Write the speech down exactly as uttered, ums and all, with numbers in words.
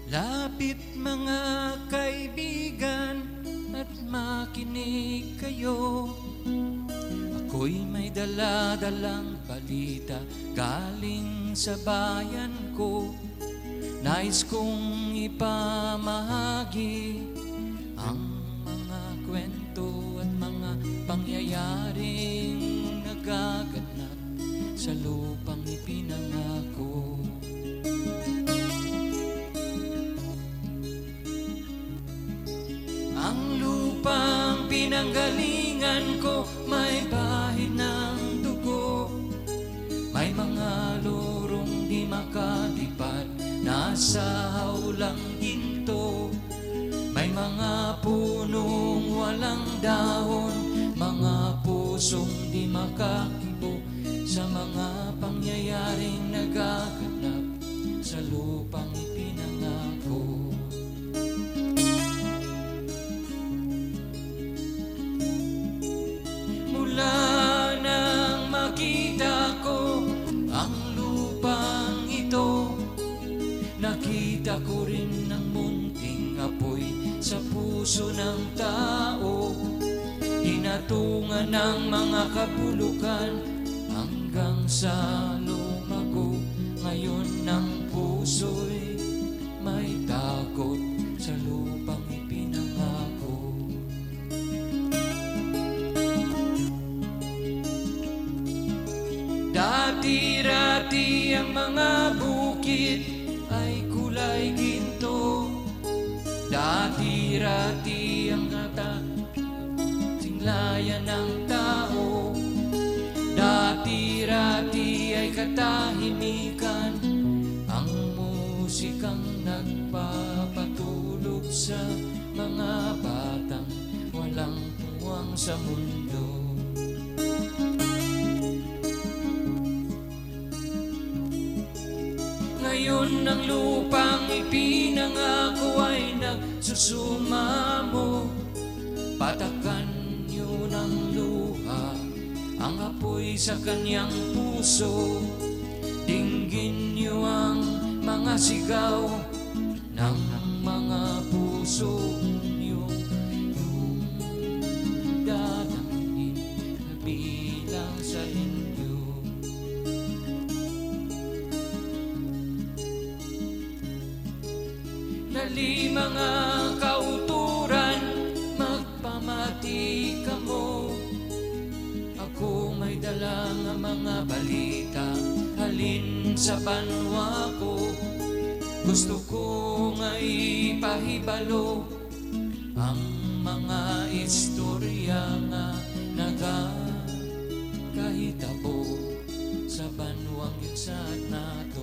Lapit, mga kaibigan, at makinig kayo. Ako'y may dala-dalang balita galing sa bayan ko. Nais kong ipamahagi ang mga kwento at mga pangyayaring nagaganap sa lupang ipinangako. Ang lupang pinanggalingan ko may bahid ng dugo. May mga lurong di makalipad, nasahaw lang ginto. May mga punong walang dahon, mga pusong di makakibo sa mga pangyayaring nagaganap sa lupang ipinangako. Mula nang makita ko ang lupang ito, nakita ko rin ang munting apoy sa puso ng tao. Hinatungan ng mga kabulukan hanggang sa lumago. Ngayon ang puso'y may takot sa lupang ipinangako. Dati-rati ang mga bukid ay kulay ginto. Dati-rati ang kata-, singlayan ng tao. Dati-rati ay katahimikan, ang musikang nagpapatulog sa mga batang walang puwang sa mundo. Ngayon ang lupang ipinangako ay nagsusumamo. Patakan niyo ng luha ang apoy sa kanyang puso. Dinggin niyo ang mga sigaw ng mga puso niyo, yung dadangin na bilang sa inyo. Dali, mga kauturan, magpamati kamo. Ako may dala nga mga balita halin sa banwa ko. Gusto ko nga ipahibalo ang mga istorya nga nagakahitabo sa banwang yun sa nato.